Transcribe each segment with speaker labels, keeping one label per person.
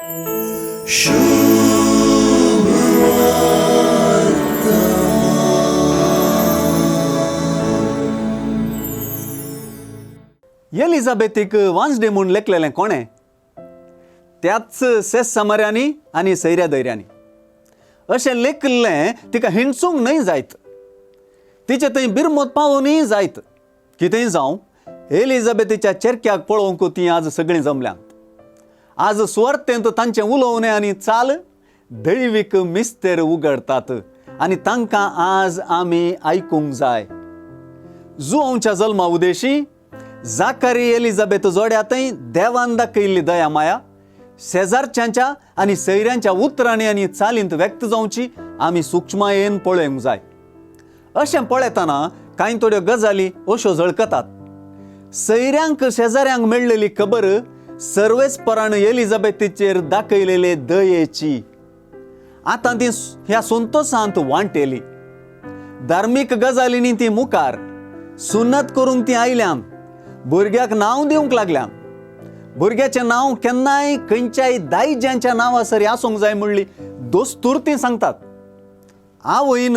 Speaker 1: एलिझाबेथीक वांजडे म्हूण लेखलेलें कोणें? त्याच सेस समाऱ्यांनी आनी सैऱ्या दैऱ्यांनी अशें लेखिल्लें तिका हिणसूंक न्हय जायत, तिचे थंय बिरमत पावोवनूय जायत. कितेंय जावं, एलिझाबेथीच्या चेरक्याक पळोवंक तीं आज सगळीं जमल्यांत. आज सुवार्थेंत तांचें उलोवणें आनी चाल दैवीक मिस्तेर उगडतात आनी तांकां आज आमी आयकूंक जाय. जुआंवच्या जल्मा उदेशी जाकारी एलिझाबेथ जोड्या थंय देवान दाखयल्ली दया माया शेजारच्यांच्या आनी सैऱ्यांच्या उतरांनी आनी चालींत व्यक्त जावची आमी सुक्ष्मायेन पळोवंक जाय. अशें पळयतना कांय थोड्यो गजाली अश्यो झळकतात. सैऱ्यांक शेजाऱ्यांक मेळ्ळेली खबर सर्वेस्परान एलिझाबेथीचेर दाखयलेले दयेची आतां ती ह्या संतोसांत वांटेली. धार्मीक गजालींनी ती मुखार सुन्नत करूंक ती आयल्यान, भुरग्याक नांव दिवंक लागल्यान. भुरग्याचें नांव केन्नाय खंयच्याय दायज्यांच्या नांवा सरी आसूंक जाय म्हणली दोस्तूर ती सांगतात. आवयन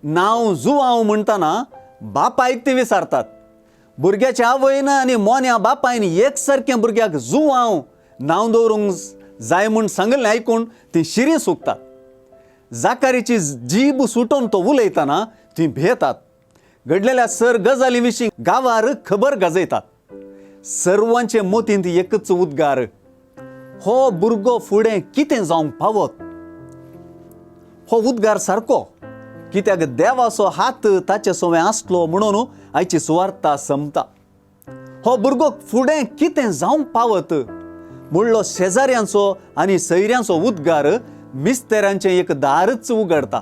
Speaker 1: नांव जुवांव म्हणटना बापायक ती विचारतात. भुरग्याच्या आवयन आनी मोन्या बापायन एक सारकें भुरग्याक जुवांव नांव दवरूंक जाय म्हूण सांगिल्लें आयकून ती शिरी सुकतात. जाकारीची जीब सुटोवन तो उलयतना ती भियेतात. घडलेल्या सर गजाली विशीं गांवार खबर गाजयतात. सर्वांचे मोतींत एकच उद्गार, हो भुरगो फुडें कितें जावंक पावत? हो उद्गार सारको, कित्याक देवाचो हात ताचे सवें आसलो म्हणून आयची सुवार्ता संपता. हो भुरगो फुडें कितें जावंक पावत म्हणलो शेजाऱ्यांचो आनी सैऱ्यांचो उद्गार मिस्तेरांचें एक दारच उगडता.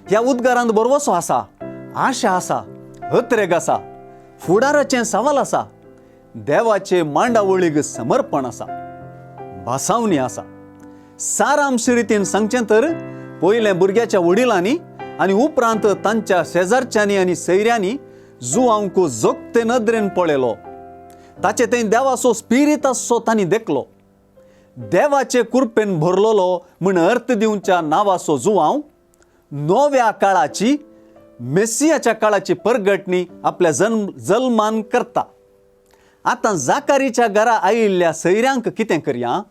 Speaker 1: ह्या उद्गारांत भरवसो आसा, आशा आसा, अत्रेग आसा, फुडाराचें सवाल आसा, देवाचे मांडावळीक समर्पण आसा, भासावणी आसा. सारांश रितीन सांगचें तर पयलें भुरग्याच्या वडिलांनी आनी उपरांत तांच्या शेजारच्यांनी आनी सैऱ्यांनी जुआंक जोगते नदरेन पळयलो. ताचे थंय देवाचो स्पिरीत आसचो तांणी देखलो. देवाचे कुरपेन भरलेलो म्हण अर्थ दिवच्या नांवाचो जुआंव नव्या काळाची मेसियाच्या काळाची परगटणी आपल्या जल्मान करता. आतां जाकारीच्या घरा आयिल्ल्या सैऱ्यांक कितें करया?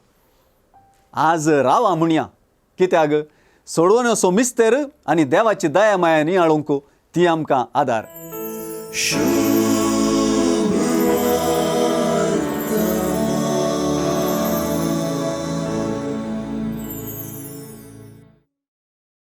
Speaker 1: आज रावा म्हणया, कित्याक सोडवण्याचो मिस्तेर आनी देवाची दया माया नियाळूंक ती आमकां आदार.